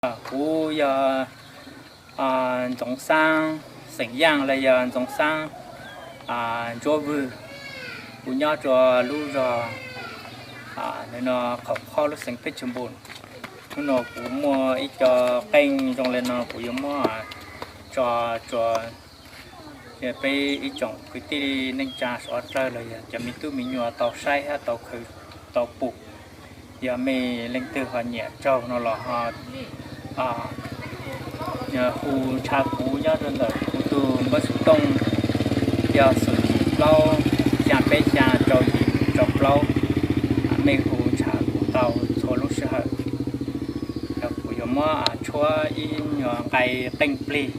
Kuv yog Ntxoov Xaab, xeem Yaaj los yog Ntxoov Xaab Ntsuab Vwg. Kuv nyob rua lub zog no, Qhaum Qhob lub xeev Phetv Cawm Npum. Hnub no kuv muaj ib co qeej zoo le no kuv yuav muab tso rua peb ib tsoom kwv tij neej tsa sawv daws los yog cov me tub me nyuam tau saib hab tau khaws tau pum. Yog mej leej twg ho nyiam tsaug no los ho hu nrhav kuv nyob rau ntawm kuv tug npawb xov tooj yog xoom yim plaub xyaa peb xyaa rau yim rau plaub. Mej hu nrhav kuv tau txhua lub sij hawm. Kuv yuav muab tshuab ib nyuag nqai qeej plig.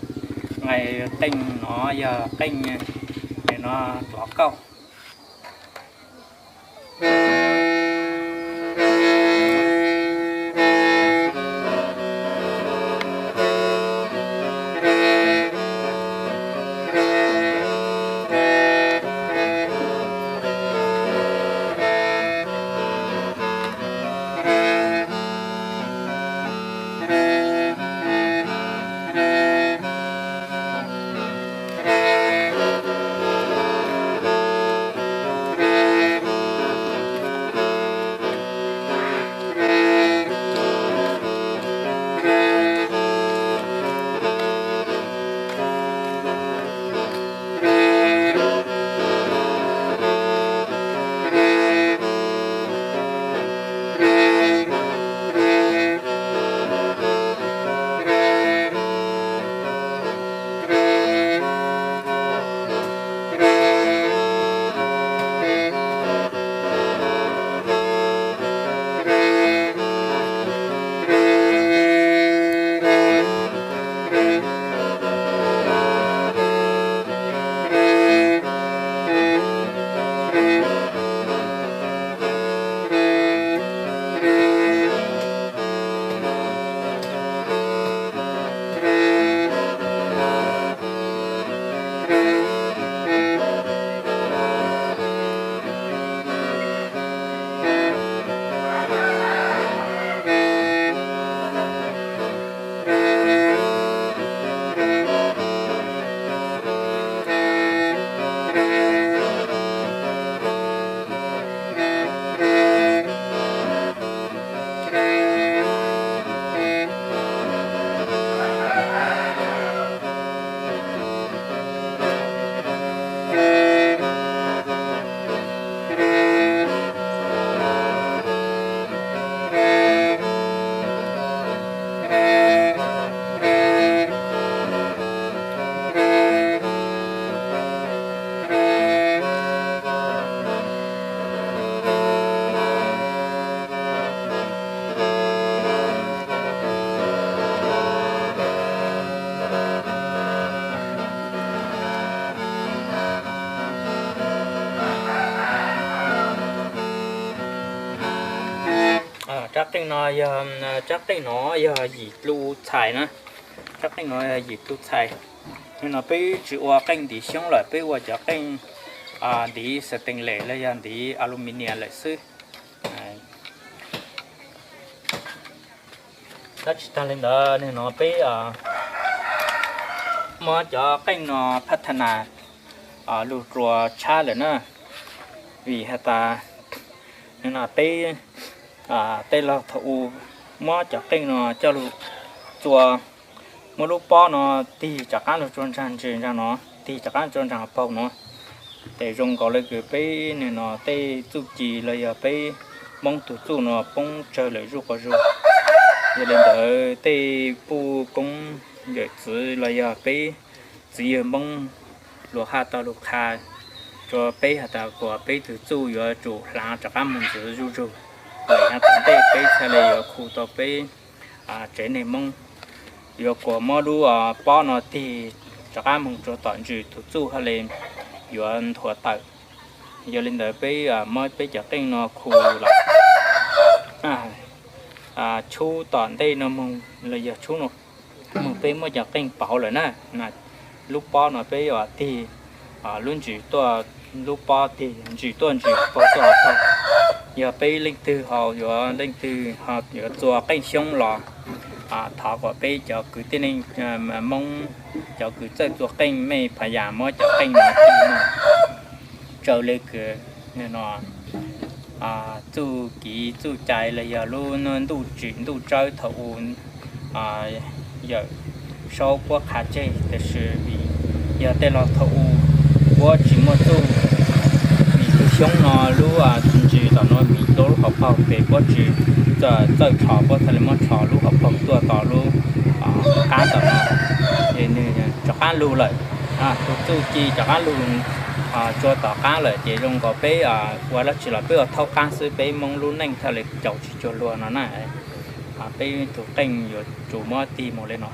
Nqai qeej no yog qeej no tlov kauj. Rab qeej no yog, rab qeej no yog yim dlu txhais na. Rab qeej no yog yim dlu txhais. Nim no peb tsis ua qeej ntiv xyoob lawm, peb ua cov qeej ntiv xav tees lem los yog ntiv aluminium lawm xwb. Tab tsis tag li ntawd, nim no peb muab cov qeej no phab tha nas lug rua tshab lawm na. Vim has tas nim no peb tej laug thaum u muab cov qeej no coj lug txua, muab lub pob no tig rov qab lug tsua nraag ntsis nraag no, tig rov qab tsua nraag paug no, tes zoo nkaus le kws peb nim no tej txuj ci los yog peb Moob tug txuj no poob tsawg lawm zuj quas zug. Yog li ntawd tej puj koob yawm txwv los yog peb txiv yawg Moob luas haj tau lug qha rua peb has tas kuas peb tug txuj yuav tsum hlaav rov qab moog ntxiv zuj zug. Vim has tas tom ntej peb txhaj le yuav khu tau peb tsev neeg Moob. Yuav kuas muab lub pob no tig rov qab moog rua tom ntsws tug txuj hab le yuav nthuav tawm. Yog li ntawd peb muab peb cov qeej no khu los tshub tom ntej no moog los yog tshub no moog, peb muab cov qeej pauv lawm na. Lub pob no peb tig lub ntsws tuaj, lub pob tig ntsws tuaj ntsws paug tuaj paug. Yog peb leej twg ho yuav, leej twg ho yuav txua qeej xyoob los thov kom peb cov kwv tij neej Hmoob, cov kws txawj txua qeej mej phas yas muab cov qeej no tig no tsawv le kws no txuj kev txuj cai los yog lub ntuj tsim ntuj tsawb thaum u yawm saub puab qha tseg, tab sis vim yog tej laug thaum u puab tsis muaj txuj, vim tus xyoob no lub ntsis tom no vim lub hauv paug pem puab tsis txawj rho, puab thiaj li muab rho lub hauv paug tuaj tom lub qab tom no, rov qab lug lawm. Tus txuj ci rov qab lug tsua tom qab lawm ces zoo nkaus peb ua dab tsi los peb ua thaub qab xwb, peb Hmoob lub neej thiaj li caum tsis cuag luag no na. Peb tus qeej yuav tsum muab tig mus li no.